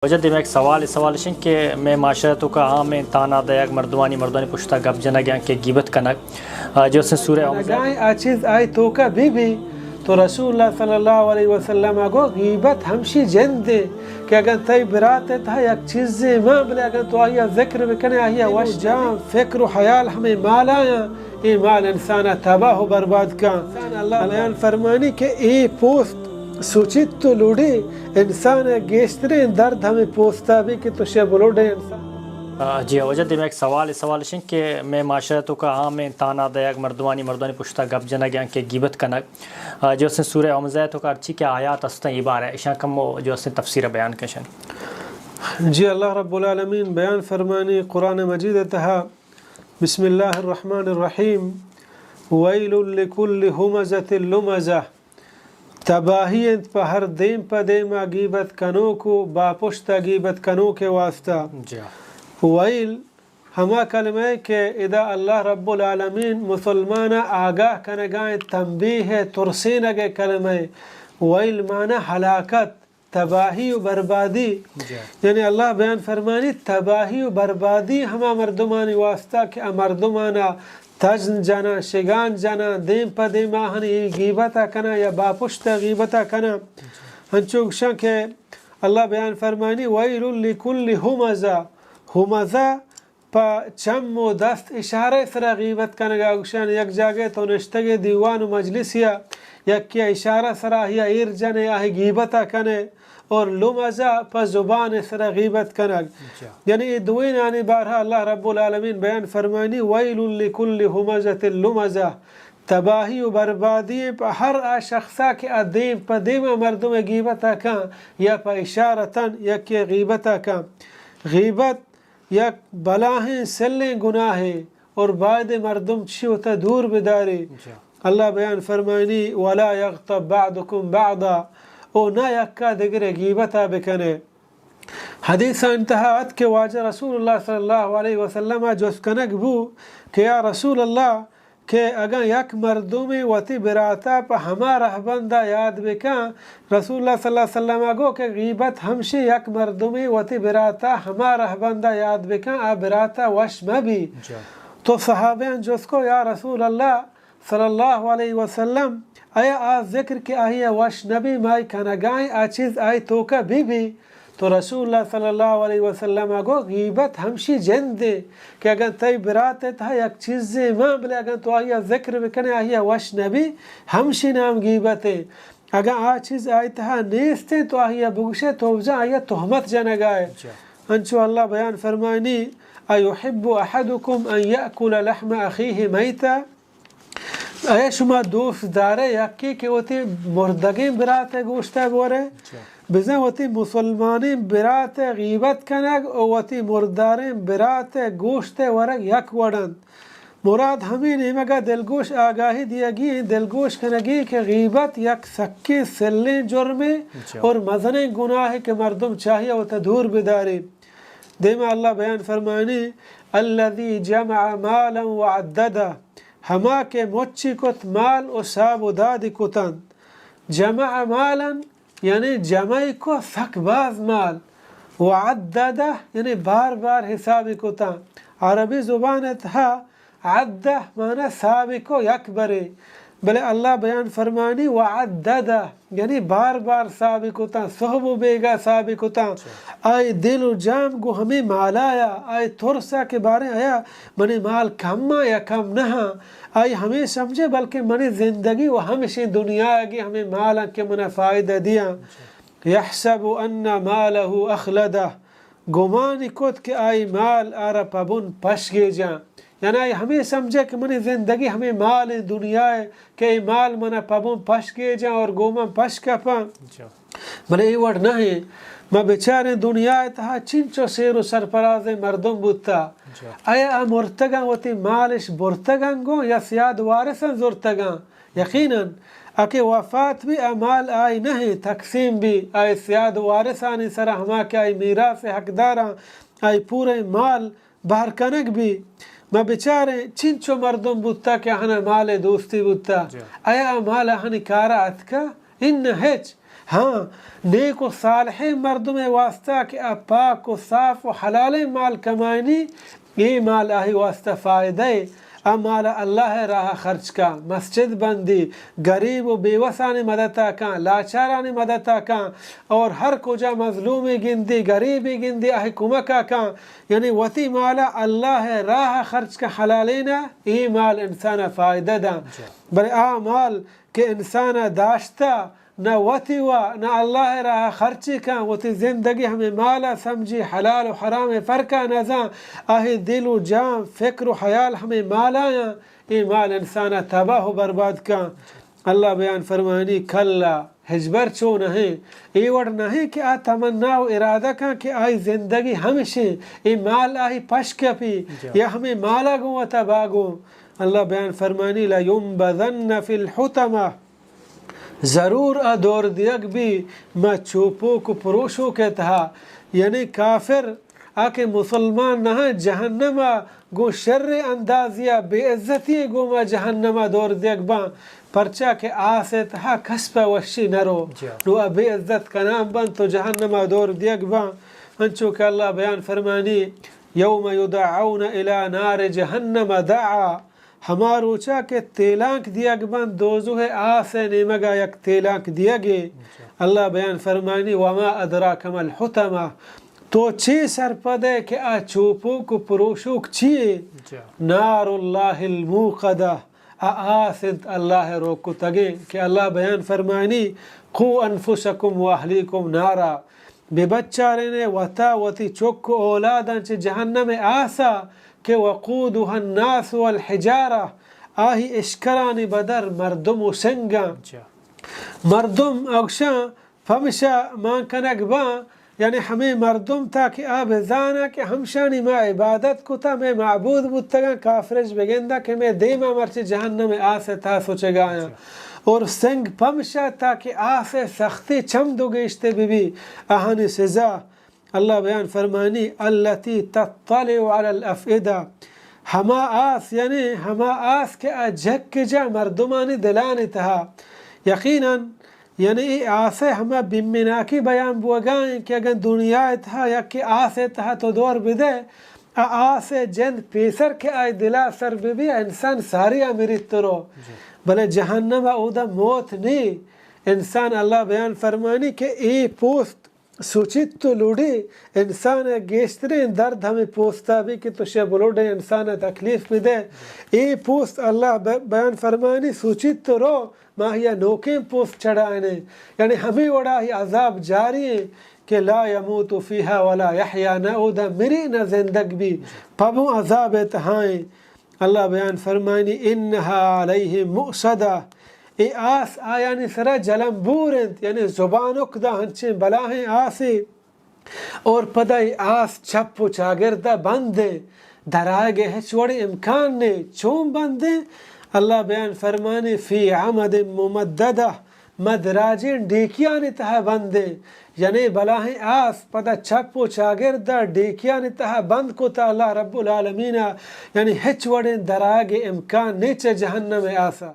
واجہ دیما یک سوال، سوال اش انت کہ مئے معاشرہ توکا عام انت تانا دئیگ، مردمانی، مردمانی پشتا گپ جنگ یا کہ غیبت کنگ۔ آ، جو اسے سورہ ہمزہ اگاں آ چیز آئی توکا بی بی تو رسول اللہ صلی اللہ علیہ وسلم ءَ گو غیبت ہمشی جند انت کہ اگاں تئی برات ءِ تہا یک چیزے مان، بلے اگاں تو آئی ءَ ذکر بکنے، آئی ءَ وش جان، فکر و حیال ہمے مال آیاں، اے مال انسان ءَ تباہ و برباد کن۔ اللہ بیان فرمانی کہ اے پوست سوچیت و لوڑے، انسان ءِ گیشتریں درد ہمے پوست ءَ بی کہ تو شے بلوڑے انسان۔ آ، جی، واجہ دیما یک سوال، سوال اش انت کہ مئے معاشرہ توکا عام انت تانا دئیگ، مردمانی، مردمانی پشتا گپ جنگ یا کہ غیبت کنگ۔ آ، جو اسے سورہ ہمزہ توکا ہرچی کہ آیات ہستن، اے بارہ اشاں کمو جو اسے تفسیر بیان کشن۔ جی، اللہ رب العالمین بیان فرمانی قرآن مجید ءِ تہا، بسم اللہ الرحمن الرحیم، ویل لکل ہمزۃ لمزہ، تباہی انت پہ ہر دیم پہ دیما غیبت کنوک و باپشتا غیبت کنوک ءِ واسطہ۔ جی۔ ویل ہما کلمہ ءَ کہ ادا اللہ رب العالمین مسلمان ءَ آگاہ کنگا انت، تنبیہ ءِ، ترسینگ ءِ کلمہ ءَ۔ ویل معنی ہلاکت، تباہی و بربادی۔ جی۔ یعنی اللہ بیان فرمانی تباہی و بربادی ہما مردمانی واسطہ کہ آ مردمانا تژن جناں، شگان جناں، دیم پہ دیم آہانی غیبتا کناں یا باپشتا غیبتا کناں۔ جی۔ انچو گشاں کہ اللہ بیان فرمانی ویل لکل ہمزہ، ہمزہ پہ چم و دست اشارہ ءِ سرا غیبت کنگا، گوشان یک جاگہ تو نشتگے دیوان و مجلسیا، یکے اشارہ سرا آہیا ایر جنے، آہی غیبتا کنے، اور لمزہ پہ زبان ءِ سرا غیبت کنگ۔ جا۔ یعنی اے دوئینانی بارہا اللہ رب العالمین بیان فرمانی ویل لکل ہمزۃ لمزہ، تباہی و بربادی پہ ہر آ شخصا کہ آ دیم پہ دیما مردم غیبتا کن یا پہ اشارتاً یکے غیبتا کن۔ غیبت یک بلاہیں سلیں گناہے اور باید مردم چی وتا دور بداری۔ جا۔ اللہ بیان فرمائنی، ولا یغتب بعضکم بعضا، او نہ یکا دگرے غیبتا بکنے۔ حدیث انتہا ات کہ واجہ رسول اللہ صلی اللہ علیہ وسلم جست کنگ بو کہ یا رسول اللہ، کہ اگاں یک مردمے وتی براتا پہ ہما رہبندا یاد بکن، رسول اللہ صلی اللہ علیہ وسلم ء گو کہ غیبت ہمشی یک مردمے وتی براتا ہما رہبندا یاد بکن، آ براتا وش مہ بی۔ جا۔ تو صحابیان جست کو، یا رسول اللہ صلی اللہ علیہ وسلم، ایا آ ذکر کہ آئی ء وش نہ بی، مائی کنگائیں آ چیز آئی توکا بی بی؟ تو رسول اللہ صلی اللہ علیہ وسلم ء گو، غیبت ہمشی جندے کہ اگاں تئی برات ء تہا یک چیزے مان، بلے اگاں تو آئی ء ذکر بکنے، آئی ء وش نہ بی، ہمشی نام غیبت ء۔ اگاں آ چیز آئی تہا نیست انت، تو آئی ء بگوشے، تو بزاں آئی ء تہمت جنگا ئے۔ جا۔ انچو اللہ بیان فرمائنی، ایحب احدکم ان یأکل لحم اخیہ میتا، ایا شما دوست دارے یکے کہ وتی مردگیں برات ء گوشت ء بورے؟ جا۔ بزاں وتی مسلمانیں برات ء غیبت کنگ و وتی مرداریں برات ء گوشت ء ورگ یک وڑ انت۔ مراد ہمے نیمگ ء دلگوش آگاہی دیگی انت، دلگوش کنگی کہ غیبت یک سکیں سلیں جرمے، جا، اور مزنیں گناہے کہ مردم چاہی وتا دور بداری۔ دیما اللہ بیان فرمانی، الذی جمع مالا وعددہ، ہما کہ مچی کت مال و ساب و دادی کتنت۔ جمع مالا یعنی جمعی کو سک باز مال، وعددہ یعنی بار بار حسابی کتن۔ عربی زبان تہا عدہ معنی سابی کو یک برے، بلے اللہ بیان فرمانی وعددہ، یعنی بار بار سابی کتاں، صحب و بیگا سابی کتاں۔ اچھا۔ آئی دل و جان گو ہمے مالایا، آئی ترسا کہ باریں آیا منی مال کم آں یا کم نہ آں۔ آئی ہمے سمجھے بلکہ منی زندگی و ہمشیں دنیا گی ہمے مالاں کہ منا فائدہ دیاں۔ اچھا۔ یحسب ان مالہ اخلدہ، گمانی کت کہ آئی مال آرا پہ بن پشگیجاں۔ یعنی آئی ہمے سمجھے کہ منی زندگی ہمے مال انت دنیا ء کہ اے مال منا پہ بن پشگیجاں اور گوں من پش کپاں۔ جا۔ بلے اے وڑ نہ انت۔ ما بچاریں دنیا ء تہا چنچو سیر و سرپرازیں مردم بوتا۔ جا۔ آیا آ مرتگاں وتی مالش برتگاں گوں یا سیاد وارثاں زرتگاں؟ یقیناً، اکہ وفات بی، آ مال آئی نہ انت، تقسیم بی، آئی سیاد وارثانی سرا، ہما کہ آئی میراث حقداراں، آئی پوریں مال بہر کنگ بی۔ ما بچاریں چنچو مردم بوتا کہ آہانا مال دوستی بوتا۔ جا۔ آیا آ مال آہانی کارا اتکا؟ اناں ہچ۔ ہاں، نیک و صالحیں مردمے واسطہ کہ آ پاک و صاف و حلالیں مال کمائنی، اے مال آہی واسطہ فائدہ اے۔ آ مال اللہ ءِ راہ ءَ خرچ کن، مسجد بندی، گریب و بے وسانی مدد ءَ کن، لاچارانی مدد ءَ کن، اور ہر کجا مظلومے گندی، گریبے گندی، آہی کمک ءَ کن۔ یعنی وتی مال ءَ اللہ ءِ راہ ءَ خرچ کن، حلالین ءَ، اے مال انسان ءَ فائدہ داں۔ جی۔ بلے آ مال کہ انسان ءَ داشتہ، نہ وتی وا، نہ اللہ ءِ راہ ءَ خرچی کن، وتی زندگی ہمے مال ءَ سمجھی، حلال و حرام ءِ فرق ءَ نہ زان، آہی دل و جان، فکر و حیال ہمے مال ءَ آں، اے مال انسان ءَ تباہ و برباد کن۔ اللہ بیان فرمانی، کلا، ہچبر چو نہ ایں، اے وڑ نہ ایں کہ آ تمنا و ارادہ کن کہ آئی زندگی ہمشیں، اے مال آہی پش کپی، جا۔ یا ہمے مال ءَ گوں وتا باگوں۔ اللہ بیان فرمانی، لَيُنبَذَنَّ فِي الْحُطَمَةِ، ضرور آ دور دیگ بی ما چوپوک و پروشوک ءِ تہا، یعنی کافر آ کہ مسلمان نہ ایں، جہنم ءَ گوں شریں اندازے ءَ بے عزتی ءِ گوما جہنم ءَ دور دیگ باں، پرچا کہ آس ءِ تہا کس پہ وشی نہ رو، جی۔ نو آ بے عزت کنان بنت و جہنم ءَ دور دیگ باں، انچو کہ اللہ بیان فرمانی، يَوْمَ يُدَعَّوْنَ إِلَى نَارِ جَهَنَّمَ دَعًّا، ہما روچا کہ تیلانک دیگ بنت دوزہ ءِ آس ءِ نیمگا یک تیلانک دیگے۔ اچھا۔ اللہ بیان فرمانی، وما ادراک ما الحطمہ، تو چے سرپد ئے کہ آ چوپوک و پروشوک چی یے؟ اچھا۔ نار اللہ الموقدہ، آ آس انت اللہ ءِ روک کتگیں کہ اللہ بیان فرمانی، قوا انفسکم و اہلیکم نارا، بہ بچارین ئے وتا، وتی چک و اولاداں چہ جہنم ءِ آسا کہ وقودها الناس والحجارہ، آہی اشکرانی بدر مردم و سنگاں۔ جا۔ مردم اگشاں پمشا مان کنگ باں، یعنی ہمے مردم تاکہ آ بزاناں کہ ہمشانی ما عبادت کتا، مئے معبود بوتگاں، کافرش بگنداں کہ مئے دیما مرچی جہنم ءِ آس ءِ تہا سچگایاں۔ جا۔ اور سنگ پمشا تاکہ آس ءِ سختی چم دو گیشتے بہ بی، آہانی سزا۔ اللہ بیان فرمانی، التی تطلع علی الافئدہ، ہما آس، یعنی ہما آس کہ آ جھک جا مردمانی دلانی تہا۔ یقیناً، یعنی اے آس ءِ ہما بیمناکی بیان بوگا ایں کہ اگاں دنیا ءِ تہا یکے آس ءِ تہا تو دور بدئے، آ آس ءِ جند پیسر کہ آئی دلا سر بہ بی، انسان ساری ءَ مریت رو۔ جی۔ بلے جہنم ءَ اودا موت نی۔ انسان، اللہ بیان فرمانی کہ اے پوست سوچیت تو لوڑے، انسان ءِ گیشتریں درد ہمے پوستا بی کہ تو شے بلوڈے انسان ءَ تکلیف بدے۔ اے پوست اللہ ب-، بیان فرمانی، سوچیت تو رو، ما آہیا نوکیں پوست چڑھائنے۔ یعنی ہمے وڑا ہی عذاب جاری ایں کہ لا یموت فیہا ولا یحیا، نہ اودا مری نہ زندگ بی، پبوں عذاب ءِ تہائیں۔ اللہ بیان فرمانی، انہا علیہم مؤصدہ، اے آس آیانی سرا جلمبور انت، یعنی زبانک دا ہنچیں بلاہیں آسے۔ اور پدا اے آس چپ و چاگردا بند انت، درآیگ ءِ ہچ وڑیں امکان نے۔ چون بند انت؟ اللہ بیان فرمانی، فی عمد ممددہ، مدراجیں ڈیکیانی تہا بند انت۔ یعنی بلاہیں آس پدا چپ و چاگردا ڈیکیانی تہا بند کتا اللہ رب العالمین ءَ، یعنی ہچ وڑیں درآیگ ءِ امکان نے چہ جہنم ءِ آسا۔